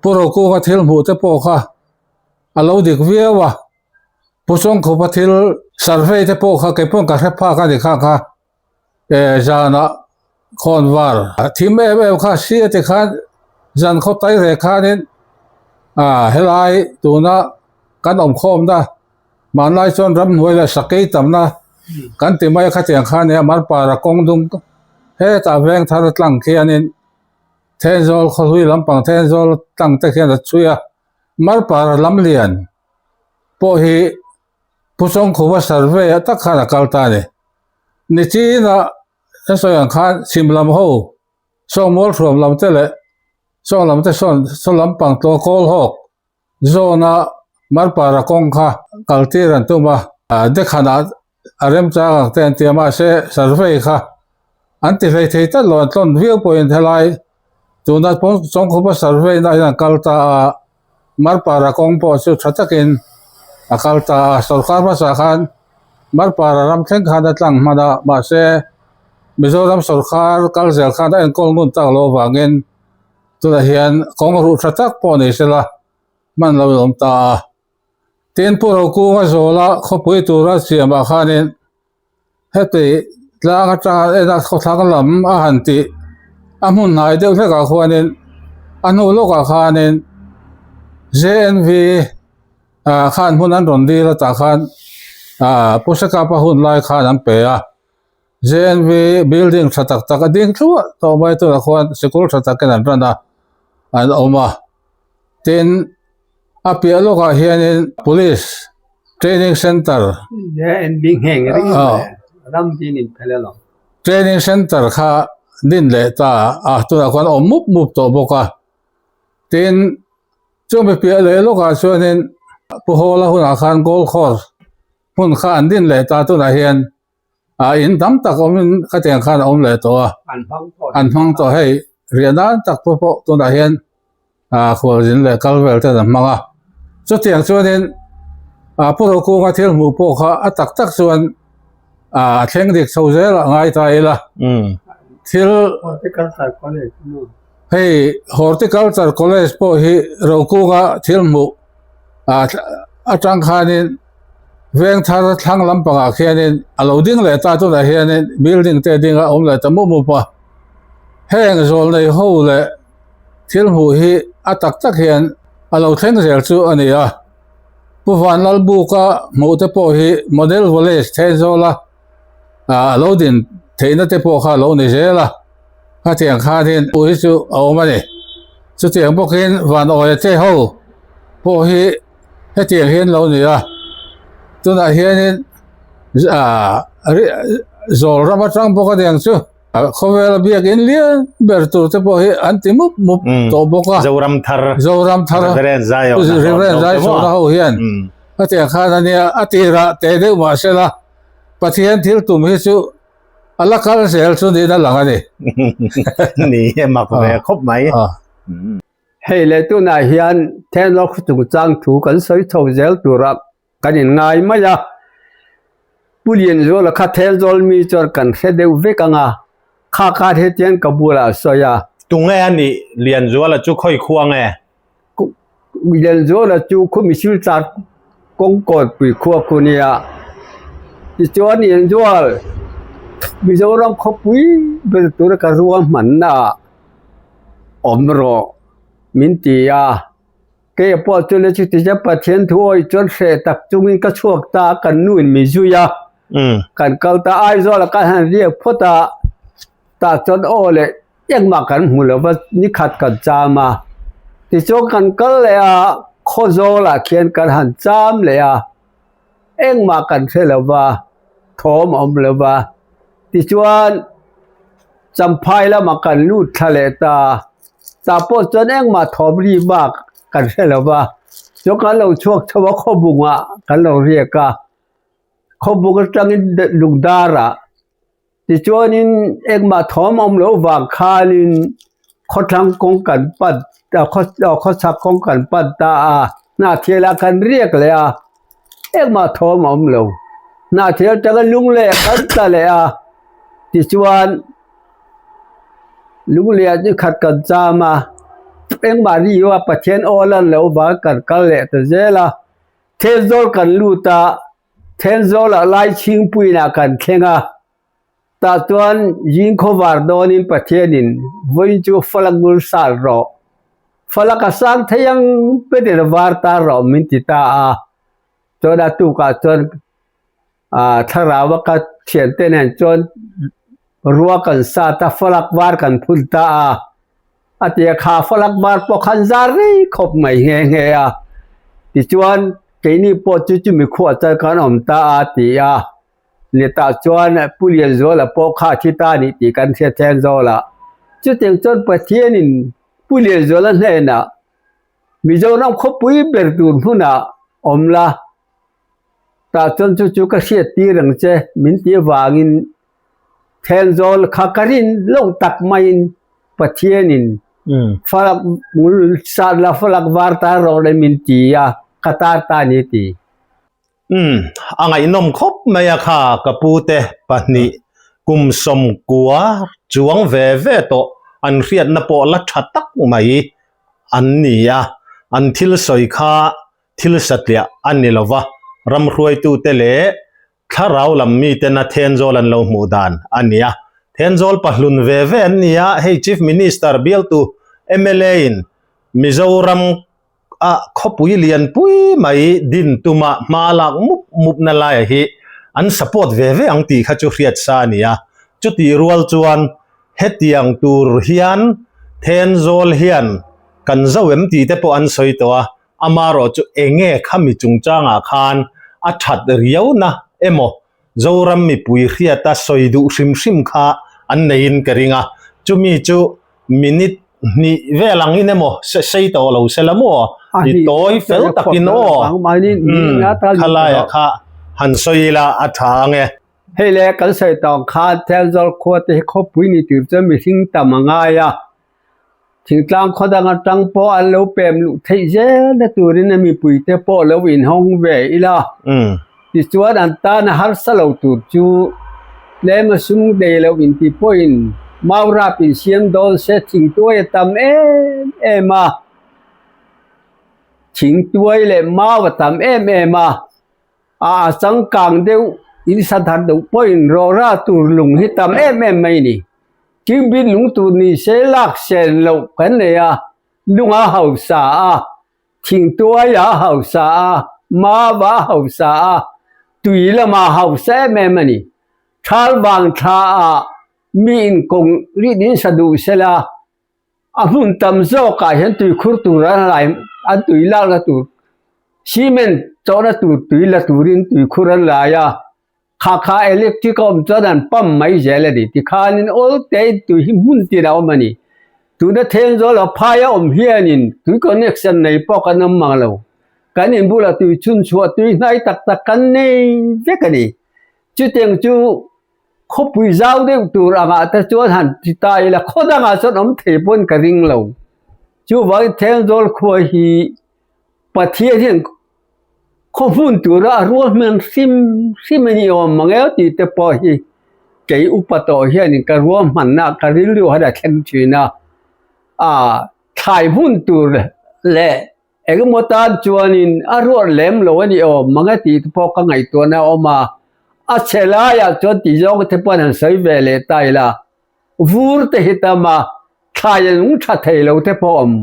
Pu Rokunga thil hmuh te pawh kha a lo dik viau a. Pu Chawngkhupa thil survey te pawh kha kei pawh ka hre phak a ni kha kha e zanah khawnvar thim em em kha si a ti khan zan khaw tai reh khanin ah helai tuna kan awm khawmna hmanlai chuan ramhnuai leh sakei tamna kan ti mai a khatiang kha nia Marpara kawng dung hetah veng thar tlang khianin Thenzawl khawhlui lampang Thenzawl tlang te khian a chhui a Marpara lamlian. pawh hi Pu Chawngkhupa survey ah tak khan a kal ta a ni. Nichinah ka sawi ang khan chhim lam ho saw Mualhruam lam te leh saw lam te sawn saw lampang tlaw kawl hawk zawna Marpara kawng kha kal tir an tum a, Dekhanah a remchang ang te an ti a mahse survey kha an ti hlei thei tlat lo an tlawn viau pawhin helai. Tuna Chawngkhupa survey na hian a kal ta a, Marpara kawng pawh chu tha takin a kal ta a, sorkar hmasa khan Marpara ram thleng khan a tlang hman a, mahse Mizoram sorkar kal zel khan a enkawl ngun tak loh avangin tunah hian kawng ruh tha tak pawh ni sela hman lo in awm ta a. Tin, Pu Rokunga zawla khawpui tura siamah khanin Heti tlang atanga en a khawthlang lam a han tih a hmun hnai deuh hlekah khuanin a hnu lawkah khanin J_N_V ah khan hmun an rawn dil a tah khan ah Pu Sekapa hun lai khan an pe a J_N_V building tha tak tak a ding thluah tawh mai tunah khuan sikul tha takin an run a an awm a tin. A piah lawkah hianin police training centre training centre kha din leh ta a tunah khuan a awm mup mup tawh bawk a tin chumi piah leh lawkah chuanin pu hawla hunah khan gold course hmun kha an din leh ta tunah hian. Ah in tam tak awmin khatiang khan a awm leh tawh a an hmang tawh hei riah nan tak pawh pawh tunah hian ah khualzin leh kal vel ten an hmang a chutiang chuanin ah pu Rokunga thil hmuh pawh kha a tak tak chuan ah a thleng dik chho zel a ngai ta ila thil hei horticulture college pawh hi Rokunga thil hmuh ah atang khanin. Veng thar thlang lampangah khianin a lo ding leh ta tunah hianin building te ding a awm leh ta mup mup a heng zawl nei ho leh thil hmuh hi a tak tak hian a lo thleng zel chu a ni a Pu Vanlalbuka hmuh te pawh hi model village Thenzawl a ah a lo din theihna te pawh kha a lo ni zel a khatiang khanin hmuh hi chu a awm a ni chutiang bawkin Vanawia te ho pawh hi. Hetiang hian lo ni a, tunah hianin ah zawl ram atang bawk a niang chu khawvela biakin lian ber tur te pawh hi an ti mup mup tawh bawk a. Zoram thar Zoram thar Reverend Zaiawna Reverend Zaiawna ho hian hetiang khan a nia a tirah teh deuh mah sela Pathian thil tum hi chu a la kal zel chu niin a lang a ni. Ni e mak ve khawp mai. Hei leh tunah hian Thenlawk chungchang thu kan sawi chho zel tura kan inngai mai a. Pu Lianzuala kha Thenzawl mi chuan kan hre deuh vek ang a, kha khan hetiang ka bulah a sawi a. Tunge a nih Lianzuala chu khawi khua nge? Lianzuala chu khumi Silchar kawngkawnpui khua khu nia. Tichuan Lianzual Mizoram khawpui ber tura ka ruahmanna ah awm rawh min ti a kei pawh chu le chuti chuan Pathian thu awih chuan hreh tak chungin ka chhuak ta a kan nu in min zui a kan kal ta Aizawl ah kan han riak phawt a tah chuan aw leh engmah kan hmu lo va nikhat kan cham a tichuan kan kal leh a Khawzawl ah khian kan han cham leh a engmah kan hre lo va thawm a awm lo va tichuan. Champhai lamah kan lut thla leh ta, tah pawh chuan engmah thawm ri bak kan hre lo va, chuan kan lo chhuak chho a khawbungah kan lo riak a, khawbung atangin lungdarah tichuanin engmah thawm awm loh vang khanin khawthlang kawng kan pan khawchhak kawng kan pan ta a, hnahthialah kan riak leh a. Engmah thawm a awm lo. Hnahthial atanga lung leh kan tla leh a, tichuan lung leh ah nikhat kan cham a, engmah ri a Pathian aw lan loh vang kan kal leh ta zel a, Thenzawl kan lut a, Thenzawl ah Laichhingpuiin ah kan thleng a, tah chuan zingkhawvar dawnin Pathianin vawiin chu falak bul sal rawh, falak a sang thei ang peter var tar rawh min ti ta a, chuan a tukah chuan ah thlarau a ka thiante nen chuan rua kan sat a falak var kan phun ta a, a ti a kha falak var pawh khan zar rei khawp mai nghe nghe a, tichuan keini pawh chu chumi khuah chuan kan awm ta a ti a. Letah chuan Pu Lianzuala pawh kha a thi ta a nih tih kan hriat hian Zawlah chutiang chuan Pathianin Pu Lianzuala hnenah Mizoram khawpui ber tur hmunah awm la, tah chuan chu chu ka hriat tir ang che min tih avangin Thenzawl kha ka rin loh tak maiin Pathianin. Falak hmul sat la falak var tar rawh le min ti a, ka tar ta a ni ti. Umm, a ngaihnawm khawp mai a kha ka pu te pahnih kum sawmkua chuang ve ve tawh an hriatna pawh la tha tak mai an ni a, an thil sawi kha thil satliah a ni lo va, ram hruaitute leh thlarau lam mitena Thenzawl an lo hmuh dan a ni a. Thenzawl pahlun ve ve an ni a, hei Chief Minister bialtu mla in Mizoram a khawpui lianpui mai din tuma hma lak mup mup na laia hi an support ve ve ang tih kha chu hriat sa a ni a. Chutih rual chuan hetiang tur hian Thenzawl hian kan zo em tih te pawh an sawi tawh a, amarawh chu enge khami chungchangah khan a that riauna emaw Zoram mipui hriata sawi duh hrim hrim kha an neiin ka ring a, chumi chu minute hnih vel angin emaw sei tawh lo se la maw i tawi fel takin aw khalaiah kha han sawi ila a tha ang e. Hei le kan sawi tawh ang khan Thenzawl khua te hi khawpui ni tur chuan mihring tam a ngai a, Thingtlang khaw dang atang pawh an lo pem luh theih zelna turin a mipuite pawh lo inhawng ve ila. Tichuan an tan a harsa lo tur chu tlem a sum nei lo inti pawhin maurap insiam dawn se thingtuai a tam em em a, thingtuai leh mau a tam em em a. A changkang deuh in sa thar deuh pawhin rawra tur lung hi tam em em mai a ni. Cubic lung tur ni se lak sen loh kan nei a, lung a hausa a, thingtuai a hausa a, mau a hausa a, tui lamah a hausa em em a ni. Thal vang thla ah mi in kawng rit in sa duh sela A hmun tam zawkah hian tuikhur tur an lai an tui lakna tur cement chawhna tur tui la turin tuikhur an lai a, kha kha electric a awm chuan an pump mai zel a ni. Tikhanin awl tein tui hi hmun tin a awm a ni. Tuna Thenzawl a phai a awm hianin tui connection nei pawh kan awm mang lo. Kan inbulah tui chhunchhuah tui hnai tak tak kan nei vek a ni. Chutiang chu Khawpui zau deuh tur angah te chuan han ti ta ila khaw dangah chuan awm thei pawn ka ring lo. Chuvangin Thenzawl khua hi Pathian hian khaw hmun tura a rual hmel hrim hrim a ni awm mang eo tih te pawh hi kei upa tawh hianin ka ruahmanna ka rilru han a thleng thin a, ah thlai hmun tur leh Engemaw tan chuanin a ruat lem lo a ni awm mang e tih te pawh ka ngaihtuahna a awm a, a chhe laiah chuan tih zawng te pawh an sawi ve leh ta ila, vur te hi tam a, thlai a nung tha thei lo te pawh a awm.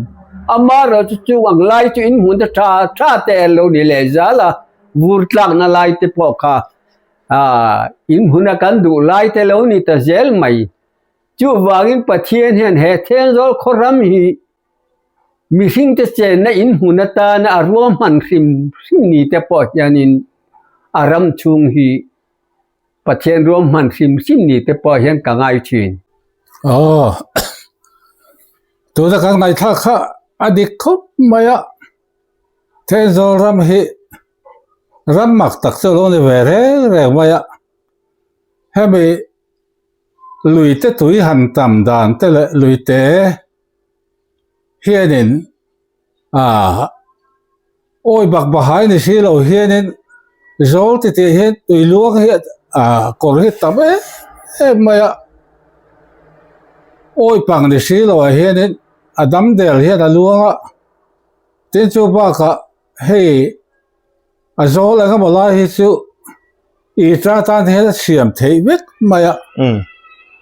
Amaherawh chu chung ang lai chu inhmun te tha tha te an lo ni leh zal a, vur tlakna lai te pawh kha inhmuna kan duh lai te lo ni ta zel mai. Chuvangin Pathian hian he Thenzawl khaw ram hi Mihringte chenna in hmun atana a ruahman hrim hrim ni te pawh hianin a ram chhung hi Pathian ruahman hrim hrim ni te pawh hian ka ngai thin. Aw, tuna kan ngaihthlak kha a dik khawp mai a, Thenzawl ram hi ram mak tak chu a lo ni ve reng reng mai a, hemi luite tui han tam dan te leh luite hianin ah awi bak bahai ni si lo hianin zawl ti tih hian tui luang hi ah kawr hi tam em em mai a awi pang ni si lo ah hianin a dam der hian a luang a tin chu bakah hei a zawl eng emaw lai hi chu ita tan hian a siam theih vek mai a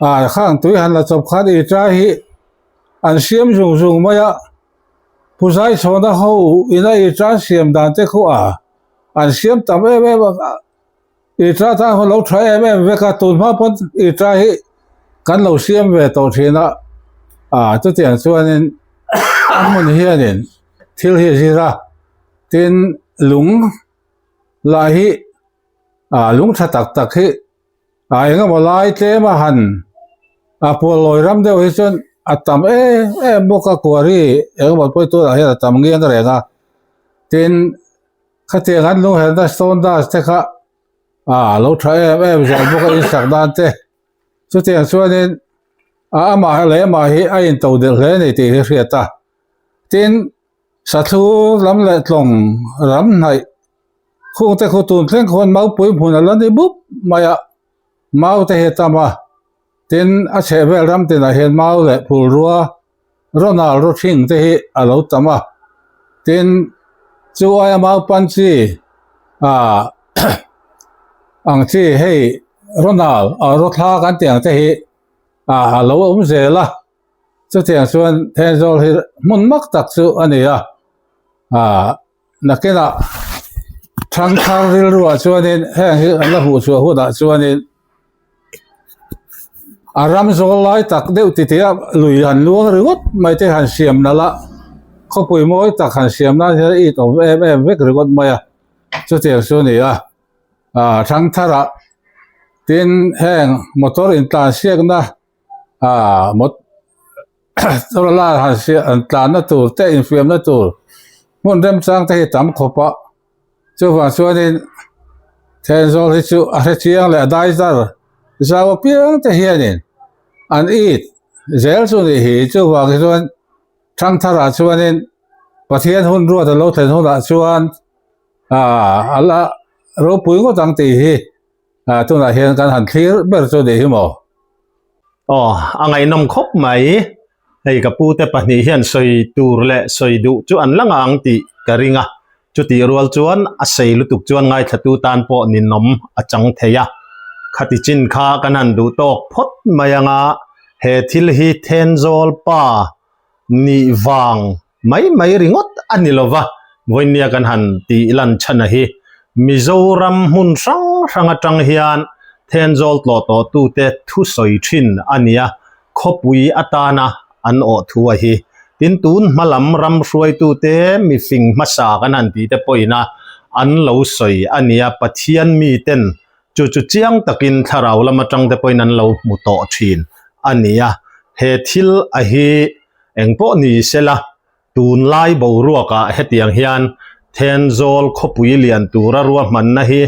ah khang tui han la chawp khan ita hi an siam zung zung mai a phuzai chhawna ho ina ita an siam dan te khu a an siam tam em em a ita tan ho lo tha em em vek a tun hma pawn ita hi kan lo siam ve tawh thin a ah chutiang chuanin a hmun hianin thil hi a zir a tin lung lah hi ah lung tha tak tak hi ah eng emaw lai tlem a han ah puallawi ram deuh hi chuan a tam em em bawk a quarry eng emaw pawh tunah hian a tam ngiang reng a tin khatiang an lung herna stone dust te kha ah a lo tha em em zel bawk a in sak dan te chutiang chuanin. A amah leh amah hi a intodelh hle a ni tih hi hriat a. Tin, Sathlu lam leh tlawng ram hnaih khungte khu tun thleng khuan maupui hmun a la ni bup mai a, mau te hi a tam a. Tin, a chhehvel ram tinah hian mau leh phulrua Ronald Rothing te hi a lo tam a, tin chu aia mau pan chi ah ang chi hei Ronald ah Rothla kan tih ang te hi ah a lo awm zel a, chutiang chuan Thenzawl hi hmun mak tak chu a ni a ah. Nakinah thangthar rilruah chuanin heng hi an la hmuh chhuah hunah chuanin a ram zawl lai tak deuh titi a lui han luang ringawt mai te han siam nalh a, khawpui mawi tak han siam nan hian a it awm em em vek ringawt mai a, chutiang chu a ni a, ah thangtharah tin heng motor intlansiakna ah Chawlai han hriat an tlanna tur te infiamna tur hmun remchang te hi tam khawp a chuvang chuanin Thenzawl hi chu a hre chiang leh a daizar zau apiang te hianin an it zel chu nih hi chuvang hi chuan thangtharah chuanin Pathian hun ruat a lo thlen hunah chuan ah a la ropui ngawt ang tih hi ah tunah hian kan han thlir ber chu nih hi maw. Aw, a ngaihnawm khawp mai. Hei ka pute pahnih hian sawi tur leh sawi duh chu an la ngang tih ka ring a. Chutih rual chuan a sei lutuk chuan ngaithlatu tan pawh ninawm a chang thei a. Khati chin kha kan han duh tawk phawt mai anga he thil hi Thenzawl pa nih vang mai mai ringawt a ni lova, vawinia kan han tih lan chhan a hi Mizoram hmun hrang hrang atang hian Thenzawl tlawh tawhtute thu sawi thin a nia, khawpui atana an awh thu a hi. Tin, tun hma lam ram hruaitute mifing hmasa kan han tih te pawhin a an lo sawi a nia, Pathian miten Chu chu chiang takin thlarau lam atang te pawhin an lo hmu tawh thin a ni a, he thil a hi eng pawh ni sela tunlai boruakah hetiang hian Thenzawl khawpui lian tura ruahmanna hi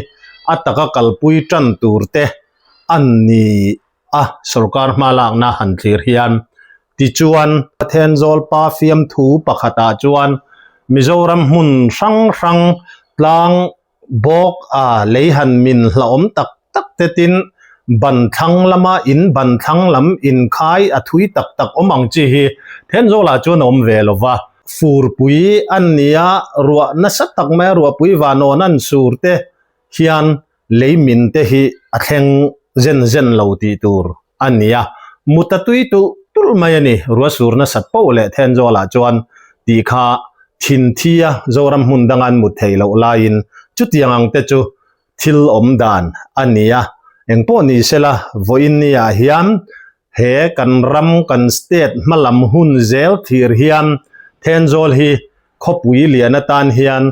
a taka kalpui tan tur te an ni a, sorkar hma lakna han thlir hian tichuan Thenzawl pa fiamthu pakhatah chuan Mizoram hmun hrang hrang tlang Bawk a lei han min hlauhawm tak tak te tin ban thlang lama in ban thlang lam inkhai a thui tak tak awm ang chi hi Thenzawlah chuan a awm ve lo va. Furpui an nia ruah nasa tak maia ruahpui vanawn an sur te hian lei min te hi a thleng zen zen lo tih tur a ni a, mut a tui tulh tulh mai a ni. Ruahsur nasat poh leh Thenzawlah chuan tih kha thinthia Zoram hmun danga an mut theih loh laiin chutiang ang te chu thil awm dan a ni a. Engpawh ni sela vawiin niah hian he kan ram kan state hmalam hun zel thir hian Thenzawl hi khawpui lian atan hian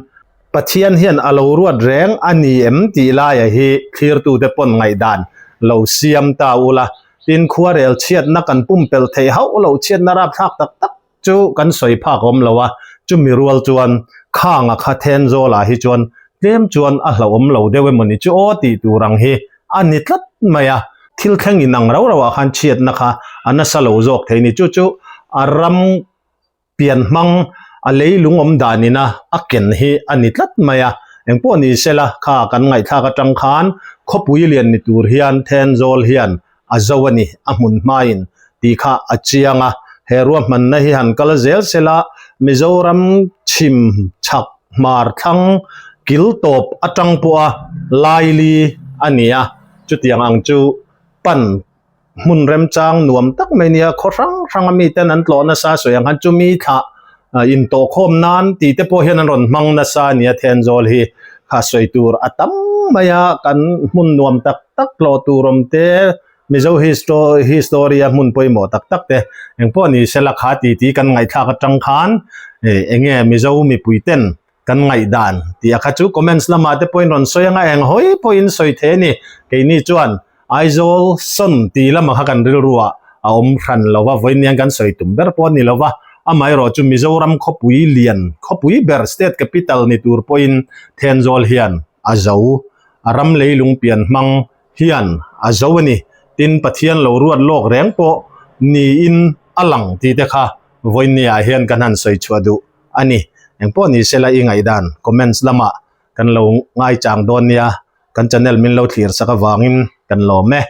Pathian hian a lo ruat reng a ni em tih laia hi thlirtute pawn ngaihdan lo siam ta ula. Tin, khuarel chhiatna kan pumpelh theih hauh loh chhiatna rapthlak tak tak chu kan sawi phak awm lo a, chumi rual chuan khanga kha Thenzawlah hi chuan tlem chuan a hlauhawm lo deuh emaw ni chu aw tih tur ang hi a ni tlat mai a. Thil thleng inang rau rauah khan chhiatna kha a nasa lo zawk thei ni. Chu chu a ram pian hmang a leilung awm dan ina a ken hi a ni tlat mai a, engpawh ni sela kha kan ngaihthlak atang khan khawpui lian ni tur hian Thenzawl hian a zo a ni a hmun hmain tih kha a chiang a, he ruahmanna hi han kal zel sela Mizoram chhim chhak hmar thlang kil tawp atang pawha laili a ni a, chutiang ang chu pan hmun remchang nuam tak mai nia khaw hrang hrang a miten an tlawh nasa sawi ang khan chumi thlah intawh khawm nan tih te pawh hian an rawn hmang nasa a nia Thenzawl hi kha sawi tur a tam mai a kan hmun nuam tak tak tlawh tur awm te Mizo history a hmun pawimawh tak tak te engpawh ni sela kha ti tih kan ngaihthlak atang khan eng nge Mizo mipui ten kan ngaihdan tih a kha chu comments lamah te pawhin rawn sawi anga eng hawi pawhin sawi thei a ni. Keini chuan Aizawl sawn tih lamah kha kan rilruah a awm hran lo va, vawiin hian kan sawi tum ber pawh a ni lo va, amaherawh chu Mizoram khawpui lian khawpui ber state capital ni tur pawhin Thenzawl hian a zo a ram leilung pian hmang hian a zo a ni. Tin, Pathian lo ruat lawk reng pawh niin a lang tih te kha vawiinniah hian kan han sawi chhuah duh a ni. Engpawh ni sela i ngaihdan comments lamah kan lo ngaichang dawn nia, kan channel min lo thlir sak avangin kan lawm e.